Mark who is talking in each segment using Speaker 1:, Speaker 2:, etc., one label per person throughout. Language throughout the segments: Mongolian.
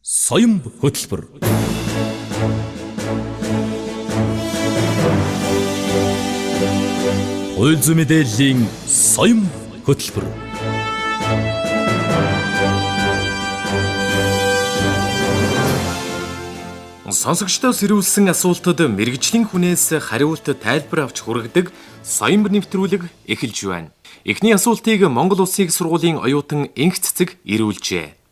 Speaker 1: Соёмб хөтөлбөр. Хууль зүйн мэдээллийн соёмб хөтөлбөр.
Speaker 2: Сонсогчдоо сэрүүлсэн асуултад мэргэжлийн хүнээс хариулт тайлбар авч хүргэдэг соёмб нэвтрүүлэг эхэлж байна. Эхний асуултыг Монгол Улсын их сургуулийн оюутан Энх Цэцэг ирүүлжээ.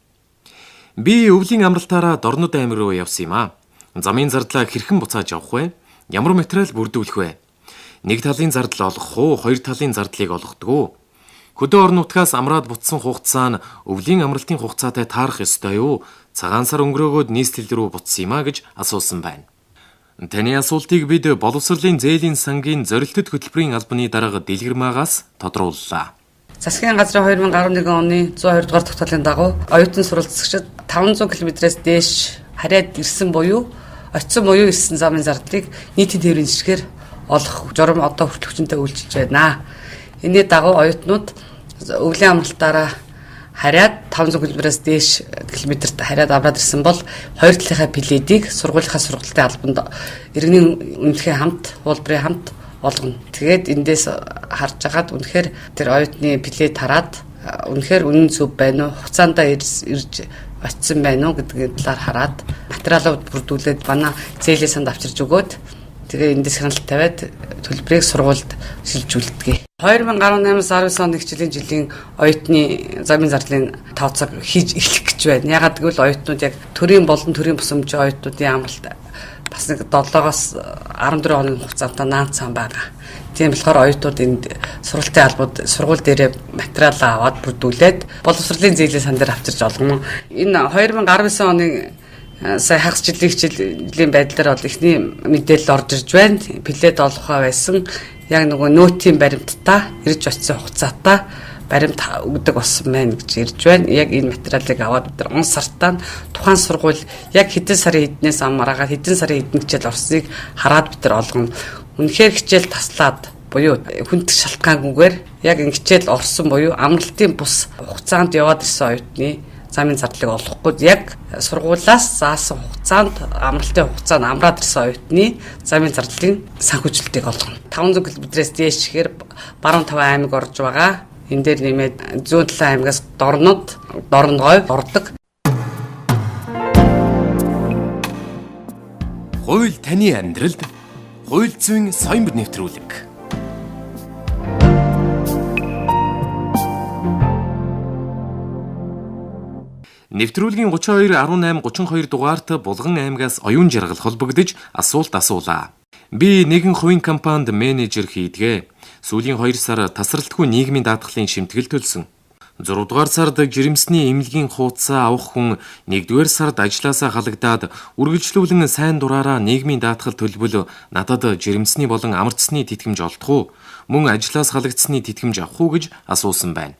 Speaker 2: Би өвлийн амралтаараа Дорнод аймаг руу явсан юм аа. Замын зардлаа хэрхэн буцааж авах вэ? Ямар материал бүрдүүлэх вэ? Нэг талын зардал олгох уу, хоёр талын зардлыг олгодог уу? Хөдөө орон нутгаас амраад буцсан хугацаа нь өвлийн амралтын хугацаатай таарах ёстой юу? Цагаан сар өнгөрөөгөөд нийслэл рүү буцсан юм а гэж асуусан байна. Таны асуултыг бид боловсролын зээлийн сангийн зорилтод хөтөлбөрийн албаны дарга Дэлгэрмаагаас тодрууллаа.
Speaker 3: Засгийн газрын 2011 оны 120 дугаар тогтоолын дагуу оюутан суралцагчид 500 км-ээс дээш хараад ирсэн буюу очисон буюу ирсэн замын зардлыг нийтийн тээврийн жишгээр олох журам одоо хүртэл хүчинтэй үйлчилж байна. Энэний дагуу оюутнууд өвлийн амралтаараа хараад 500 км-ээс дээш километрт хараад авраад ирсэн бол хоёр талынхаа пледийг сургуулийнхаа сургалтын албанд иргэний үнэлгээ хамт, хуулбарын хамт олгоно. Тэгээд эндээс харж агаад үнэхээр тэр оюутны плед хараад үнэхээр үнэн зөв байна уу, хугацаанд ирж очисон байна уу гэдгийн талаар хараад материалууд бүрдүүлээд манай зээлийн санд авчирж өгөөд тэгээ эндээс хяналт тавиад төлбөрийг сургуульд шилжүүлдэг. 2018-аас 19 оны хичээлийн жилийн оюутны замын зардлын тооцоог хийж эхлэх гэж байна. Ягаад гэвэл оюутнууд яг төрийн болон төрийн бусамжийн оюутнуудын амралт бас нэг 7-оос 14 хоногийн хугацаанд наан цаан байгаа. Тийм болохоор оюутнууд энд сургалтын албууд сургууль дээрээ материалаа аваад бүрдүүлээд боловсролын зээлийн сан дээр авчирч олгоно. Энэ 2019 оны сая хагас жилийн хичээлийн байдлаар бол эхний мэдээлэл орж ирж байна. Плед олгохоо байсан. Яг нөгөө нөөтийн баримттаа ирж очисон хугацаатаа баримт өгдөг болсон байна гэж ирж байна. Яг энэ материалыг аваад бид нар он сартаа тухайн сургууль яг хэдэн сарын хэднээс амраагаад хэдэн сарын хэдэн хичээл орсныг хараад бид нар олгоно. Үнэхээр хичээл таслаад буюу хүндэх шалтгаангүйгээр яг энэ хичээл орсон буюу амралтын бус хугацаанд яваад ирсэн оюутны замын зардлыг олохгүй яг сургуулиас заасан хугацаанд амралтын хугацаанд амраад ирсэн оюутны замын зардлын санхүүжилтийг олгоно. 500 км-ээс дээш ихээр баруун таван аймаг орж байгаа. Энэ дээр нэмээд зүүн талын аймагаас Дорнод, Дорногов ордог.
Speaker 2: Хууль таны амьдралд хууль зүйн соёмб нэвтрүүлэг. Нэвтрүүлгийн 32 18 32 дугаарт Булган аймгаас оюун жаргал холбогдож асуулт асуулаа. Би нэгэн хувийн компанид менежер хийдгээ. Сүүлийн 2 сар тасралтгүй нийгмийн даатгалын шимтгэл төлсөн. 6 дугаар сард жирэмсний эмнэлгийн хуудасаа авах хүн 1-р сард ажлаасаа халагдаад үргэлжлүүлэн сайн дураараа нийгмийн даатгал төлбөл надад жирэмсний болон амарцсны тэтгэмж олдох уу? Мөн ажлаас халагдсны тэтгэмж авах уу гэж асуусан байна.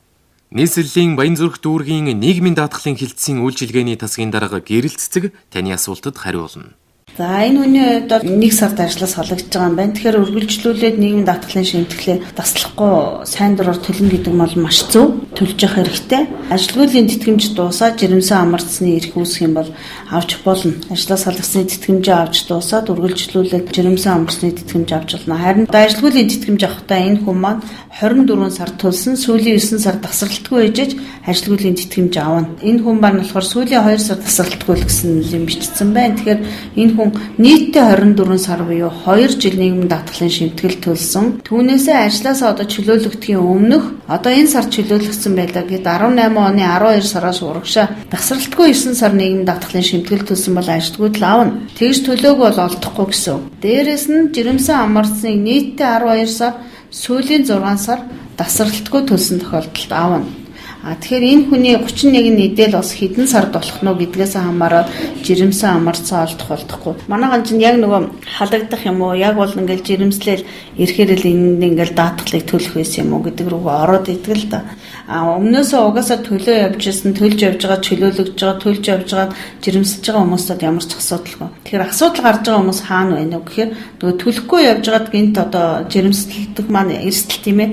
Speaker 2: Нийслэлийн Баянзүрх дүүргийн нийгмийн даатгалын хилцээний үйлчилгээний тасгийн дарга Гэрэл Цэцэг таны асуултад хариулна.
Speaker 4: За энэ хүний хувьд бол нэг сард ажлаас хологдож байгаа юм байна. Тэгэхээр үргэлжлүүлээд нийгмийн даатгалын шимтгэлээ таслахгүй сайн дураар төлнө гэдэг нь бол маш зөв. Төлж явах хэрэгтэй. Ажилгүйдлийн тэтгэмж дуусаад жирэмсэн амарцсны эрх үүсэх юм бол авч болно. Ажлаас халагдсны тэтгэмжээ авч дуусаад үргэлжлүүлээд жирэмсэн амарцсны тэтгэмж авч болно. Харин ажилгүйдлийн тэтгэмж авахдаа энэ хүн маань 24 сар төлсөн, сүүлийн 9 сар тасралтгүй ээжэж ажилгүйдлийн тэтгэмж авна. Энэ хүн маань болохоор сүүлийн 2 сар тасралтгүй л гэсэн юм бичсэн байна. Тэгэхээр энэ хүн нийтдээ 24 сар буюу 2 жил нийгмийн даатгалын шимтгэл төлсөн. Түүнээсээ ажлаасаа одоо чөлөөлөгдөхийн өмнөх одоо энэ сар чөлөөлөгдсөн байлаа гэд 18 оны 12 сараас урагшаа тасралтгүй 9 сар нийгмийн даатгалын шимтгэл төлсөн бол ажилгүйдэл авна. Тэгж төлөөг бол олдохгүй гэсэн. Дээрээс нь жирэмсэн амарцныг нийтдээ 12 сар сүүлийн 6 сар тасралтгүй төлсөн тохиолдолд авна. А тэгэхээр энэ хүний 31 нийдэл бас хэдэн сард болох нь гэдгээс хамаарат жирэмсэн амарцсан олдох болдохгүй. Манай ганч нь яг нөгөө халагдах юм уу? Яг бол ингээл жирэмслэл ирэхээр л энэ ингээл даатгалыг төлөх байсан юм уу гэдэг рүү ороод идэг л да. А өмнөөсөө угаасаа төлөө явж исэн, төлж явж байгаа, чөлөөлөгдөж байгаа, төлж явж байгаа, жирэмсэж байгаа хүмүүсд ямар ч асуудалгүй. Тэгэхээр асуудал гарч байгаа хүмүүс хаана байна вэ гэхээр нөгөө төлөхгүй явж байгаад гинт одоо жирэмслэлдэх маань эрсдэл тийм ээ.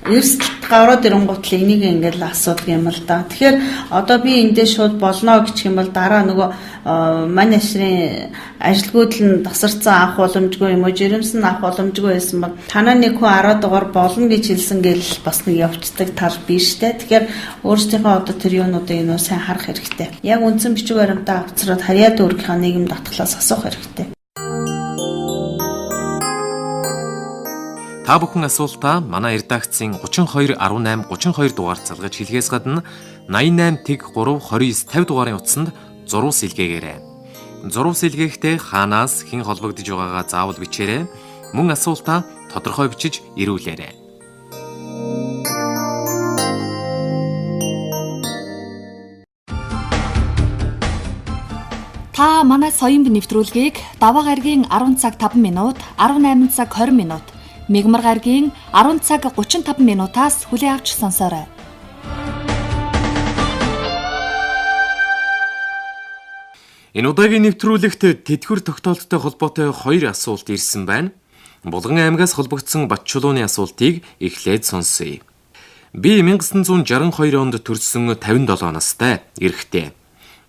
Speaker 4: Эрсдэлт гараад ирэнгуут л энийг ингээл асуудаг юм л да. Тэгэхээр одоо би эндээ шууд болно гэх юм бол дараа нөгөө мань ашрын ажилгүйдэл нь тасарсан авах боломжгүй юм уу, жирэмсэн авах боломжгүй байсан бол танаа нэг хүн 10 дугаар болно гэж хэлсэн гэл бас нэг явцдаг тал биш те. Тэгэхээр өөрсдийнхөө одоо тэр юунуудыг нөө сайн харах хэрэгтэй. Яг үндсэн бичиг баримтаа авцраад харьяа дүүргийнхаа нийгэм даатгалаас асуух хэрэгтэй.
Speaker 2: Та бүхэн асуултаа манай редакцийн 32 18 32 дугаарт залгаж хэлхээс гадна 88 тэг 3 29 50 дугаарын утсанд зурвас илгээгээрэй. Зурвас илгээхдээ хаанаас хэн холбогдож байгаагаа заавал бичээрэй. Мөн асуултаа тодорхой бичиж ирүүлээрэй.
Speaker 5: Та манай соён нэвтрүүлгийг даваа гарагийн 10 цаг 5 минут, 18 цаг 20 минут, мегмар гарагийн 10 цаг 35 минутаас хүлээн авч сонсоорой.
Speaker 2: Энэ удаагийн нэвтрүүлэгт тэтгэвэр тогтоолттой холбоотой хоёр асуулт ирсэн байна. Булган аймгаас холбогдсон Батчулууны асуултыг эхлээд сонсъё. Би 1962 онд төрсөн 57 настай эрэгтэй.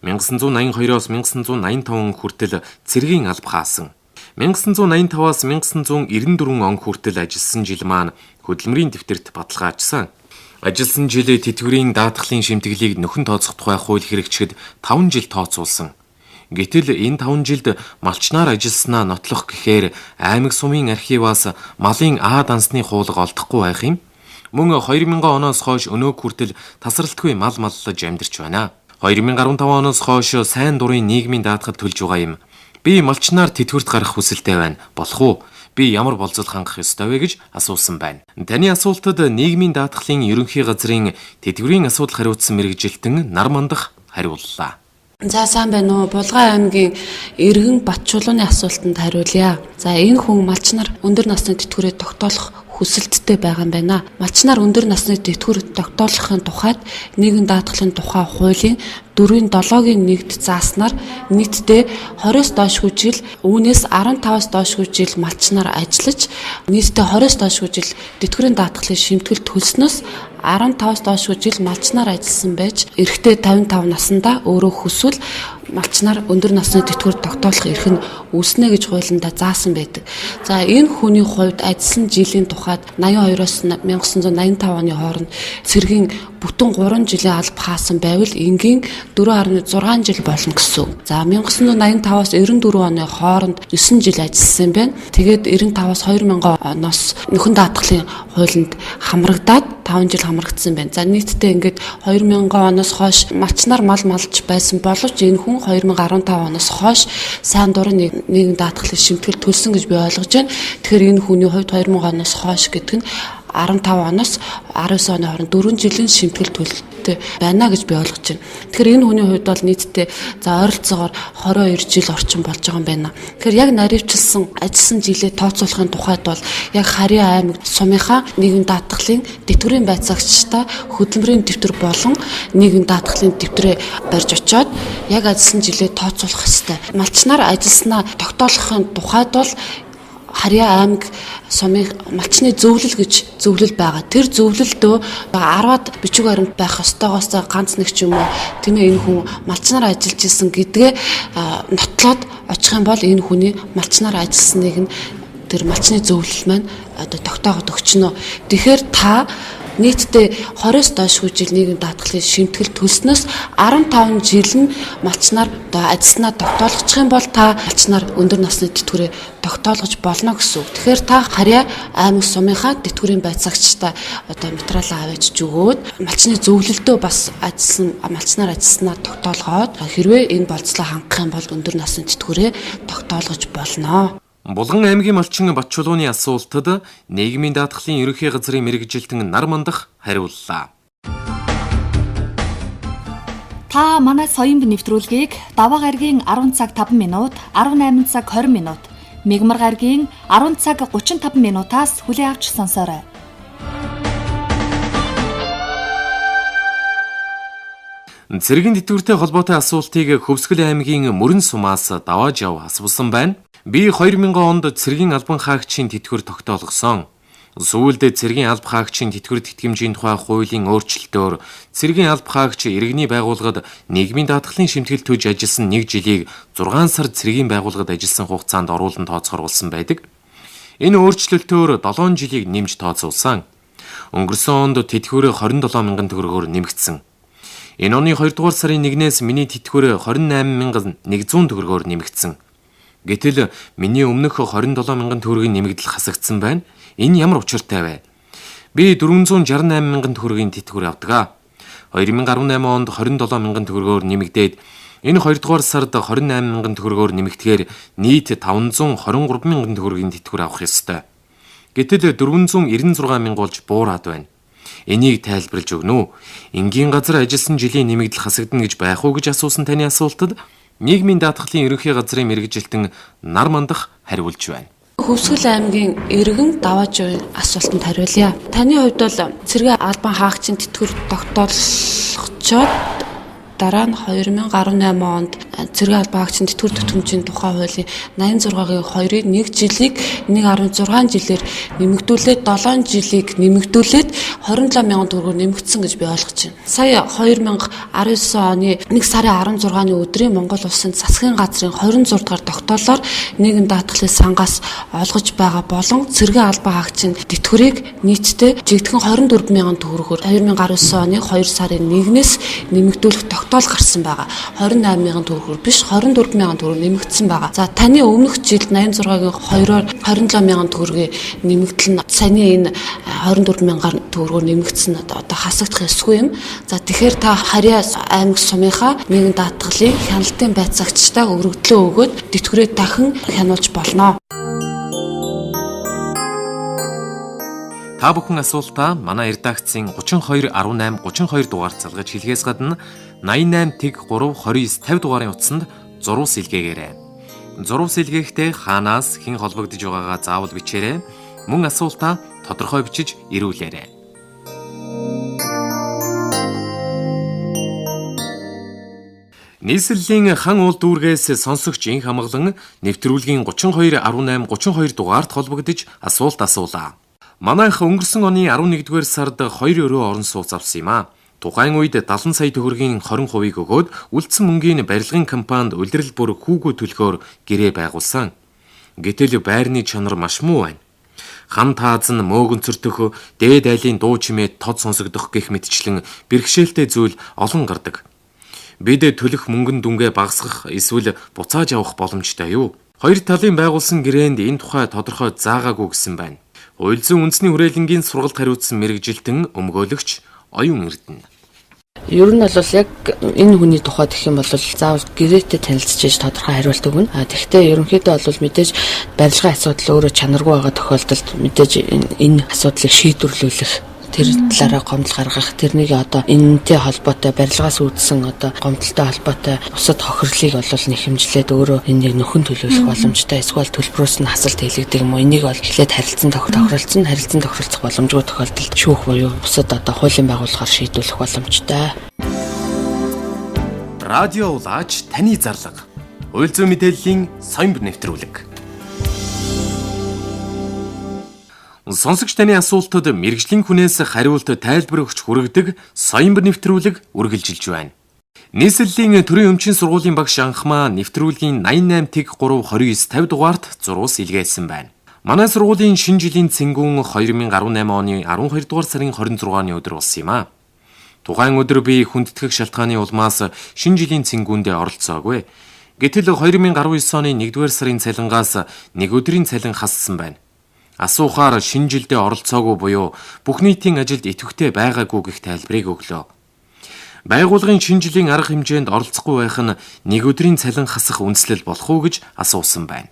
Speaker 2: 1982-оос 1985 хүртэл цэргийн алба хаасан. 1985-аас 1994 он хүртэл ажилласан жил маань хөдөлмөрийн дэвтэрт баталгаажсан. Ажилласан жилээ тэтгэврийн даатгалын шимтгэлийг нөхөн тооцох тухай хууль хэрэгжихэд 5 жил тооцоолсон. Гэтэл энэ 5 жилд малчнаар ажилласнаа нотлох гэхээр аймаг сумын архиваас малын А дансны хуулга олдохгүй байх юм. Мөн 2000 оноос хойш өнөөг хүртэл тасралтгүй мал маллаж амьдарч байна. 2015 оноос хойш сайн дурын нийгмийн даатгал төлж байгаа юм. Би малчнаар тэтгэврт гарах хүсэлтэй байна. Болох уу? Би ямар болзол хангах ёстой вэ гэж асуусан байна. Таны асуултад нийгмийн даатгалын ерөнхий газрын тэтгэврийн асуудал хариуцсан мэргэжилтэн Нар Мандах хариуллаа.
Speaker 6: За сайн байна уу? Булган аймгийн иргэн Батчулууны асуултанд хариулъя. За энэ хүн малчнаар өндөр насны тэтгэврээ тогтоолох хүсэлттэй байгаа юм байна. Малчнаар өндөр насны тэтгэвэр тогтоолохын тухайд нийгэм даатгалын тухай хуулийн 4-ийн 7-гийн 1-д зааснаар нийтдээ 20-с доошгүй жил, үүнээс 15-аас доошгүй жил малчнаар ажиллаж, нийтдээ 20-с доошгүй жил тэтгэврийн даатгалын шимтгэл төлснөөс 15-аас доошгүй жил малчнаар ажилласан байж, эрэгтэй 55 наснда өөрөө хүсвэл малчнаар өндөр насны тэтгэвэр тогтоолох эрх нь үүснэ гэж хуулиндаа заасан байдаг. За энэ хүний хувьд ажилласан жилийн тухайд 82-оос 1985 оны хооронд цэргийн бүтэн 3 жилийн алба хаасан байвал энгийн 4.6 жил болно гэсэн үг. За 1985-аас 94 оны хооронд 9 жил ажилласан юм байна. Тэгээд 95-аас 2000 оноос нөхөн даатгалын хуулинд хамрагдаад 5 жил хамрагдсан байна. За нийтдээ ингээд 2000 оноос хойш малчнаар мал малж байсан боловч энэ хүн 2015 оноос хойш сайн дурын нийгэм даатгалын шимтгэл төлсөн гэж би ойлгож байна. Тэгэхээр энэ хүний хувьд 2000 оноос хойш гэдэг нь 15 оноос 19 оны хооронд 4 жилийн шимтгэл төлөлттэй байна гэж би ойлгож байна. Тэгэхээр энэ хүний хувьд бол нийтдээ за ойролцоогоор 22 жил орчим болж байгаа юм байна. Тэгэхээр яг наривчилсан ажилласан жилээ тооцоолохын тухайд бол яг Харьяа аймаг сумынхаа нийгэм даатгалын тэтгэврийн байцаагчтай хөдөлмөрийн дэвтэр болон нийгэм даатгалын дэвтрээ барьж очиод яг ажилласан жилээ тооцоолох ёстой. Малчнаар ажилласнаа тогтоолохын тухайд бол Харьяа аймаг сумын малчны зөвлөл гэж зөвлөл байгаа. Тэр зөвлөлдөө 10-аад бичиг баримт байх ёстойгоос ганц нэг ч юм уу тийм ээ энэ хүн малчнаар ажиллаж исэн гэдгээ нотлоод очих юм бол энэ хүний малчнаар ажилласныг нь тэр малчны зөвлөл маань одоо тогтоогод өгчнө. Тэгэхээр та нийтдээ 20-с доошгүй жил нийгэм даатгалын шимтгэл төлснөөс 15 жил нь малчнаар одоо ажилласнаа тогтоолгочих юм бол та малчнаар өндөр насны тэтгэврээ тогтоолгож болно гэсэн үг. Тэгэхээр та Харьяа аймаг сумынхаа тэтгэврийн байцаагчтай одоо материалаа аваач өгөөд малчны зөвлөлдөө бас ажилласан малчнаар ажилласнаа тогтоолгоод хэрвээ энэ болцлоо хангах юм бол өндөр насны тэтгэврээ тогтоолгож болно.
Speaker 2: Булган аймгийн малчин Батчулууны асуултад нийгмийн даатгалын ерөнхий газрын мэргэжилтэн Нар Мандах хариуллаа.
Speaker 5: Та манай соён нэвтрүүлгийг даваа гарагийн 10 цаг 5 минут, 18 цаг 20 минут, мегмар гарагийн 10 цаг 35 минутаас хүлээн авч сонсоорой.
Speaker 2: Цэргийн тэтгэвртэй холбоотой асуултыг Хөвсгөл аймгийн Мөрөн сумаас давааж яв асуусан байна. Би 2000 онд цэргийн албан хаагчийн тэтгэвэр тогтоолгосон. Сүүлд цэргийн алба хаагчийн тэтгэвэр тэтгэмжийн тухай хуулийн өөрчлөлтөөр цэргийн алба хаагч иргэний байгууллагад нийгмийн даатгалын шимтгэл төлж ажилласан нэг жилийг 6 сар цэргийн байгууллагад ажилласан хугацаанд оруулан тооцоолсон байдаг. Энэ өөрчлөлтөөр 7 жилийг нэмж тооцоолсон. Өнгөрсөн онд тэтгэвэр 27 мянган төгрөгөөр нэмэгдсэн. Энэ оны 2 дугаар сарын 1-ээс миний тэтгэвэр 28 100 төгрөгөөр нэмэгдсэн. Гэтэл миний өмнөх 27 мянган төгрөгийн нэмэгдэл хасагдсан байна. Энэ ямар учиртай вэ? Би 468 мянган төгрөгийн тэтгэвэр авдаг. 2018 онд 27 мянган төгрөгөөр нэмэгдээд энэ 2 дугаар сард 28 мянган төгрөгөөр нэмэгдэхээр нийт 523 мянган төгрөгийн тэтгэвэр авах ёстой. Гэтэл 496 мянга болж буураад байна. Энийг тайлбарлаж өгнө үү? Энгийн газар ажилласан жилийн нэмэгдэл хасагдана гэж байх уу гэж асуусан таны асуултад нийгмийн даатгалын ерөнхий газрын мэргэжилтэн Нар Мандах хариулж байна.
Speaker 6: Хөвсгөл аймгийн иргэн Даваажуугийн асуултанд хариулъя. Таны хувьд бол цэргийн албан хаагчийн тэтгэвэр тогтоолгочоод дараа нь 2018 онд цэргийн албан хаагчийн тэтгэвэр тэтгэмжийн тухай хуулийн 86-гийн 2-ыг нэг жилийг 1.6 жилээр нэмэгдүүлээд 7 жилийг нэмэгдүүлээд 27 мянган төгрөгөөр нэмэгдсэн гэж би ойлгож байна. Сая 2019 оны 1 сарын 16-ны өдрийн Монгол Улсын засгийн газрын 26 дугаар тогтоолоор нийгэм даатгалын сангаас олгож байгаа болон цэргийн албан хаагчийн тэтгэврийг нийтдээ жигдхэн 24 мянган төгрөгөөр 2019 оны 2 сарын 1-ээс нэмэгдүүлэх тогтоол гарсан байгаа. 28 мянган төгрөгөөр биш 24 мянган төгрөг нэмэгдсэн байгаа. За таны өмнөх жилд 86-гийн 2-оор 27 мянган төгрөгийн нэмэгдэл нь саяны энэ 24 мянган төгрөгөөр нэмэгдсэн одоо хасагдах ёсгүй юм. За тэгэхээр та Харьяа аймаг сумынхаа нийгэм даатгалын хяналтын байцаагчтай өргөдлөө өгөөд тэтгэврээ дахин хянуулж болно.
Speaker 2: Та бүхэн асуултаа манай редакцийн 32 18 32 дугаарт залгаж хэлхээс гадна 88 тэг 3 29 50 дугаарын утсанд зурвас илгээгээрэй. Зурвас илгээхдээ хаанаас хэн холбогдож байгаагаа заавал бичээрэй. Мөн асуултаа тодорхой бичиж ирүүлээрэй. Нийслэлийн хан уул дүүргээс сонсогч инх амгалан нэвтрүүлгийн 32 18 32 дугаарт холбогдож асуулт асуулаа. Манайх өнгөрсөн оны 11-р сард 2 өрөө орон сууц авсан юм аа. Тухайн үед 70 сая төгрөгийн 20%-ийг өгөөд үлдсэн мөнгийн барилгын компанид улирал бүр хүүгүү төлөхөөр гэрээ байгуулсан. Гэтэл байрны чанар маш муу байна. Хан тааз нь мөөгөнцөртөх, дээд айлын дуу чимээ тод сонсогдох гэх мэтчлэн бэрхшээлтэй зүйл олон гардаг. Бид төлөх мөнгөн дүнгээ багасгах эсвэл буцааж авах боломжтой юу? Хоёр талын байгуулсан гэрээнд энэ тухай тодорхой заагаагүй гэсэн байна. Хууль зүйн үндэсний хүрээлэнгийн сургалт хариуцсан мэргэжилтэн өмгөөлөгч Оюун Эрдэнэ.
Speaker 7: Ер нь бол яг энэ хүний тухай гэх юм бол заавал гэрээтэй танилцж иж тодорхой хариулт өгнө. А тэгвэл ерөнхийдөө бол мэдээж барилгын асуудал өөрөө чанаргүй байгаа тохиолдолд мэдээж энэ асуудлыг шийдвэрлүүлэх тэр талаараа гомдол гаргах, тэрнийг одоо энэтэй холбоотой барилгаас үүдсэн одоо гомдолтой холбоотой бусад хохирлыг бол нэг хэмжлээд өөрөө энийг нөхөн төлөөлөх боломжтой, эсвэл төлбөрөөс нь хасалт хийлэгдэг юм уу? Энийг бол эхлээд харилцан тохиролцсон, харилцан тохиролцох боломжгүй тохиолдолд шүүх буюу бусад одоо хуулийн байгууллагаар шийдвэрлэх боломжтой.
Speaker 2: Радио Улаач таны зарлага. Хууль зүйн мэдээллийн соён нэвтрүүлэг. Сонсогч таны асуултад мэргэжлийн хүнээс хариулт тайлбар өгч хүргэдэг соён нэвтрүүлэг үргэлжилж байна. Нийслэлийн төрийн өмчийн сургуулийн багш Анхмаа нэвтрүүлгийн 88 тэг 3 29 50 дугаарт зурвас илгээсэн байна. Манай сургуулийн шинэ жилийн цэнгүүн 2018 оны 12 дугаар сарын 26-ны өдөр болсон юм аа. Тухайн өдөр би хүндэтгэх шалтгааны улмаас шинэ жилийн цэнгүүндээ оролцоогүй. Гэтэл 2019 оны 1-р сарын цалингаас нэг өдрийн цалин хассан байна. Асуухаар шинэ жилдээ оролцоогүй буюу бүх нийтийн ажилд идэвхтэй байгаагүй гэх тайлбарыг өглөө. Байгууллагын шинэ жилийн арга хэмжээнд оролцохгүй байх нь нэг өдрийн цалин хасах үндслэл болох уу гэж асуусан байна.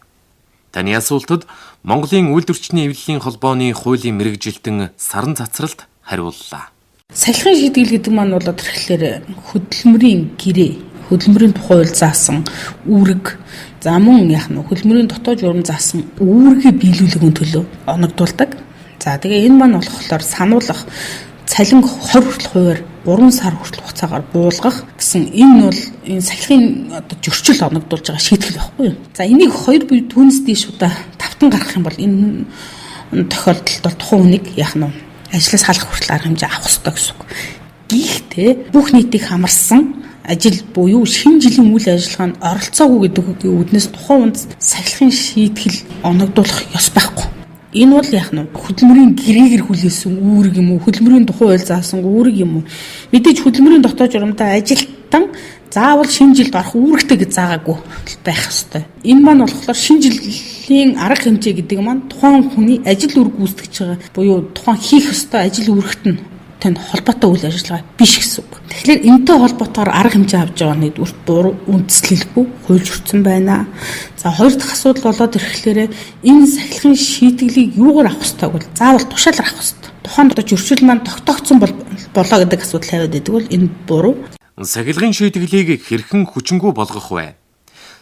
Speaker 2: Таны асуултад Монголын үйлдвэрчний эвлэлийн холбооны хуулийн мэргэжилтэн Саран Цацралт хариуллаа.
Speaker 8: Салхин шийтгэл гэдэг маань бол тэгэхээр хөдөлмөрийн гэрээ, хөдөлмөрийн тухай хууль заасан үүрэг, за мөн яг нь хөдөлмөрийн дотоод журам заасан үүргээ биелүүлэх төлөө оногдуулдаг. За тэгээ энэ маань болохоор сануулах цалин 20 хүртэл хувиар 3 сар хүртэл хугацаагаар буулгах гэсэн энэ бол энэ сахилгын одоо зөрчил оногдуулж байгаа шийтгэл байхгүй юу. За энийг 2 буюу түүнээс дээш удаа тавтан гаргах юм бол энэ тохиолдолд бол тухайн хүнийг яах нь ажлаас халах хүртэл арга хэмжээ авах ёстой гэсэн үг. Гэхдээ бүх нийтийг хамарсан ажил буюу шинэ жилийн үйл ажиллагаанд оролцоогүй гэдэг үгийн үүднээс тухайн хүнд сахилахын шийтгэл оногдуулах ёс байхгүй. Энэ бол яах нь хөдөлмөрийн гэрээгээр хүлээсэн үүрэг юм уу? Хөдөлмөрийн тухай хууль заасан үүрэг юм уу? Мэдээж хөдөлмөрийн дотоод журамтай ажилтан заавал шинэ жилд орох үүрэгтэй гэж заагаагүй байх ёстой. Энэ маань болохоор шинэ жилийн арга хэмжээ гэдэг маань тухайн хүний ажил үүрэг гүйцэтгэж байгаа буюу тухайн хийх ёстой ажил үүрэгт нь танд холбоотой үйл ажиллагаа биш гэсэн үг. Тэгэхээр энэтэй холбоотойгоор арга хэмжээ авч байгаа нэг үрт буруу үндслэлгүй хуульч өртсөн байна. За хоёр дахь асуудал болоод ирэхлээрэ энэ сахилгын шийтгэлийг юугаар авах ёстойг бол заавал тушаалаар авах ёстой. Тухайн одоо зөрчил маань тогтоогдсон болоо гэдэг асуудал тавиад байдаг бол энэ буруу.
Speaker 2: Сахилгын шийтгэлийг хэрхэн хүчингү болгох вэ?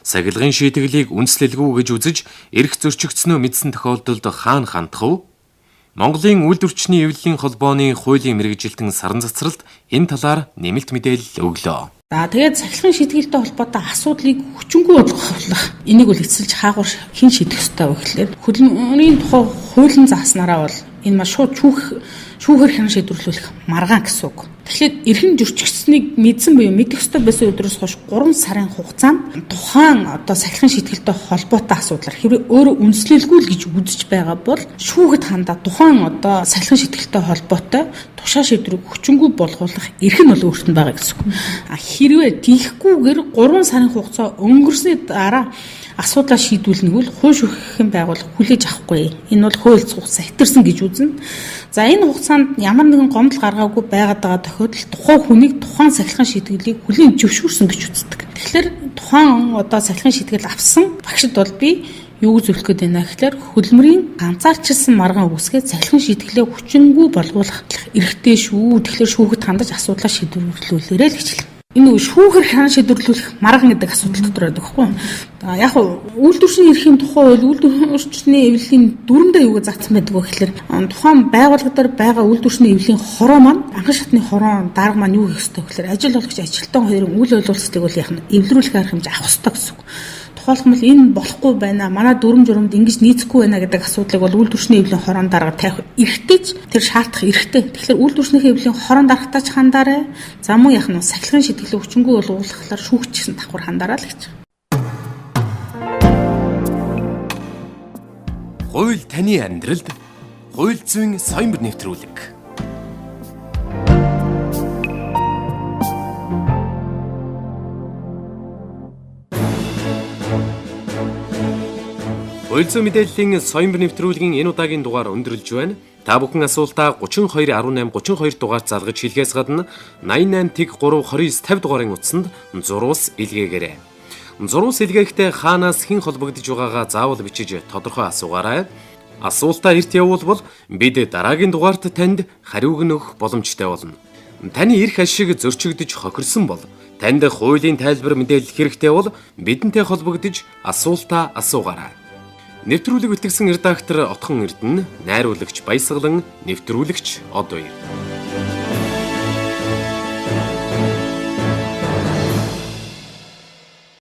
Speaker 2: Сахилгын шийтгэлийг үндслэлгүй гэж үзэж эрх зөрчигдснөө мэдсэн тохиолдолд хаана хандах вэ? Монголын үйлдвэрчний эвлэлийн холбооны хуулийн мэргэжилтэн саран цацралд энэ талаар нэмэлт мэдээлэл өглөө.
Speaker 8: За тэгээд сахилгын шийтгэлтэй холбоотой асуудлыг хүчингү болгох. Энийг бол эцэлж хаагур хэн шийдэх ёстой вэ гэхлээр хөдөлмөрийн тухай хуулийн зааснараа бол энэ маань шууд шүүхээр хянан шийдвэрлүүлэх маргаан гэсэн үг. Тэгэхээр эрхэн зөрчигдсэнийг мэдсэн буюу мэдэх ёстой байсан өдрөөс хойш 3 сарын хугацаанд тухайн одоо сахилгын шийтгэлтэй холбоотой асуудлаар хэрвээ өөрөө үндэслэлгүй л гэж үзэж байгаа бол шүүхэд хандаа тухайн одоо сахилгын шийтгэлтэй холбоотой тушаа шийдвэрийг хүчингү болгуулах эрх нь бол өөрт нь байгаа гэсэн үг. А хэрвээ тийхгүйгээр 3 сарын хугацаа өнгөрсний дараа асуудлаа шийдвүлнэ бол хууль шүүхийн байгууллага хүлээж авахгүй. Энэ бол хууль хугацаа хэтэрсэн гэж үзнэ. За энэ хугацаанд ямар нэгэн гомдол гаргаагүй байгаад байгаа тохиолдолд тухайн хүнийг тухайн сахилгын шийтгэлийг хүлээн зөвшөөрсөн гэж үздэг. Тэгэхээр тухайн одоо сахилгын шийтгэл авсан багшд бол би юу зөвлөх гээд байна гэхээр хөдөлмөрийн ганцаарчилсан маргаан үүсгээд сахилгын шийтгэлээ хүчингү болгуулах эрхтэй шүү. Тэгэхээр шүүхэд хандаж асуудлаа шийдвэрлүүлээрэй л гэж хэлнэ. Энэ нөгөө шүүхэр хянан шийдвэрлүүлэх марган гэдэг асуудал дотор байдаг байхгүй юу? Яг үйлдвэрчний эрхийн тухай хууль үйлдвэрчний эвлэлийн дүрмдээ юу гэж заасан байдаг вэ гэхээр тухайн байгууллага дээр байгаа үйлдвэрчний эвлэлийн хороо маань анхан шатны хороо дарга маань юу хийх ёстой вэ гэхээр ажил олгогч ажилтан хоёрын үйл ойлголцлыг бол яг нь эвлэрүүлэх арга хэмжээ авах ёстой гэсэн үг. Тухайлбал энэ болохгүй байна. Манай дүрм журмд ингэж нийцэхгүй байна гэдэг асуудлыг бол үйлдвэрчний эвлэлийн хороон дарга тавих эрхтэй ч тэр шаардах эрхтэй. Тэгэхээр үйлдвэрчнийхээ эвлэлийн хороон даргатаа ч хандаарай. За мөн яг нь сахилгын шийтгэлээ хүчингү болгуулахлаар шүүгч гэсэн давхар хандаарай л гэж.
Speaker 2: Хууль таны амьдралд хууль зүйн соёмбор нэвтрүүлэг. Хууль зүйн мэдээллийн соёмбор нэвтрүүлгийн энэ удаагийн дугаар өндөрлөж байна. Та бүхэн асуултаа 32 18 32 дугаарт залгаж хэлхээс гадна 88 тэг 3 29 50 дугаарын утсанд зурвас илгээгээрэй. Зурвас илгээхдээ хаанаас хэн холбогдож байгаагаа заавал бичиж тодорхой асуугаарай. Асуултаа эрт явуулбал бид дараагийн дугаарт танд хариуг нь өгөх боломжтой болно. Таны эрх ашиг зөрчигдөж хохирсон бол танд хуулийн тайлбар мэдээлэл хэрэгтэй бол бидэнтэй холбогдож асуултаа асуугаарай. Нэвтрүүлэг бэлтгэсэн редактор Отхон Эрдэнэ, найруулагч Баясгалан, нэвтрүүлэгч Одвэр.